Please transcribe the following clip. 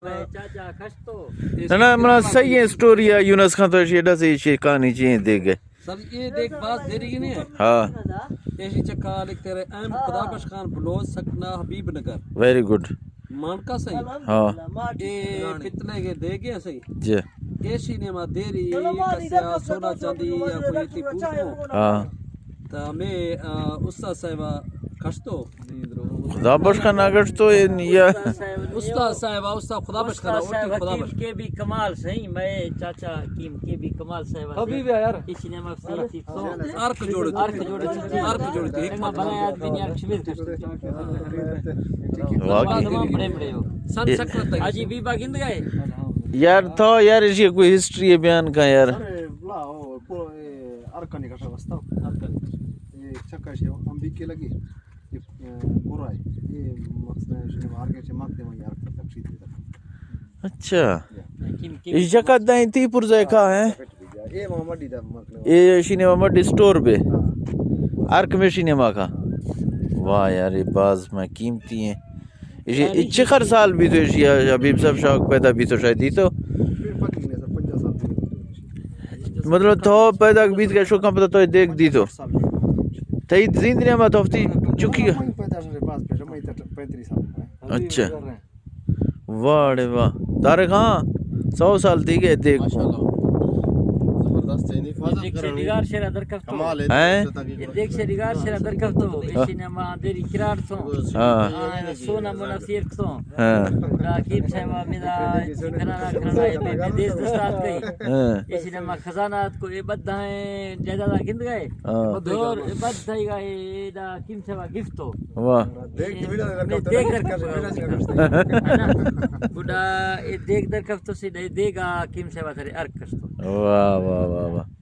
چاچا کشتو۔ نہ، نہ، منا صحیح ہے سٹوری ہے، یونس خان تو ایشی اڈا سے ایشی کہانی چیئے دیگے۔ سر، یہ دیکھ باز دیری کی نہیں ہے۔ ہاں۔ ایشی چکا لکھ تیرے ایم خدا بخش خان بلوچ سکنا حبیب نگر۔ ویری گڈ۔ مانکا صحیح۔ ہاں۔ اے پتلے کے دیگے صحیح۔ جی۔ ایشی نے ما دیری کسیا سونا چاندی یا کوئی تی پوچھو۔ ہاں۔ تا ہمیں، آ، استاد صاحبہ کشتو۔ خدا بخش خان نہ کشتو، اے نیا۔ استاد صاحبہ، استاد خدا بخش خان، استاد صاحب اوٹی خدا حکیم بخش۔ کے بی کمال سہی، میں چاچا حکیم کے بی کمال صاحب۔ حبیب یار۔ اسی نے مفتی تھی تو۔ ارک جوڑ تھی۔ ارک جوڑ تھی۔ ارک جوڑ تھی۔ حکمت بنا یاد بھی نہیں، ارک شبیر کشتو۔ واقعی۔ تمام بڑے بڑے ہو۔ سن سکرت تک۔ حاجی بیبا گند گئے۔ یار تھا یار، اسی کوئی ہسٹری بیان کا یار۔ ارے بلا، او، پو-، اے، ارکانی کشا واسطہ۔ ارکانی کشا۔ اے چکا شے، امبیکے لگی۔ اے، اے، گورا ہے۔ اے مقصد ہے، شنو مار کے چمک دے، وہاں یار تک شیت دے۔ اچھا۔ اس جگہ دائیں تی پرزے کا ہے؟ اے محمد دی دا مکنے۔ اے شینے محمد دی سٹور بے۔ ہاں۔ ارک میں شینے ما کا۔ واہ یار، یہ باز میں قیمتی ہیں۔ اے، اے چکر سال بھی تو اے حبیب صاحب شوق پیدا بھی تو شاید ہی تو۔ پھر پتہ نہیں سر، پنجاہ سال۔ مطلب تو پیدا بیت کا شوق پتہ تو دیکھ دی تو۔ تئی زندگی میں تو ہفتی چکی۔ میں پیدا شدے باز پیدا، میں تو پینتیس سال میں۔ اچھا۔ واہ رے واہ۔ طارق ہاں، سو سال دی گئے دیکھ۔ ماشاءاللہ۔ زبردست ہے، نہیں حفاظت دیکھ سے کرنی۔ ڈگار شیرا درکفتو۔ کمال ہے، ہیں؟ دیکھ سے ڈگار شیرا درکفتو۔ ہاں۔ اسی نے ما دیری کرار تو۔ ہاں۔ آ، سونا مونا سیر کتو۔ ہاں۔ دا حکیم صاحب میرا کھنانا کھنانا ہے، بے، بے دیس دستات کئی۔ ہاں۔ اسی نے ما خزانہ ات کو اے بدھائیں جائیداد گند گئے۔ ہاں۔ دور اے بدھائی گئے، اے دا حکیم صاحب گفت تو۔ واہ۔ دیکھ، دیکھ در کر۔ ہے نا؟ گڈا اے دیکھ در کفتو سے دے، دیگا حکیم صاحب ترے ارک کشتو۔ واہ، واہ، واہ، واہ۔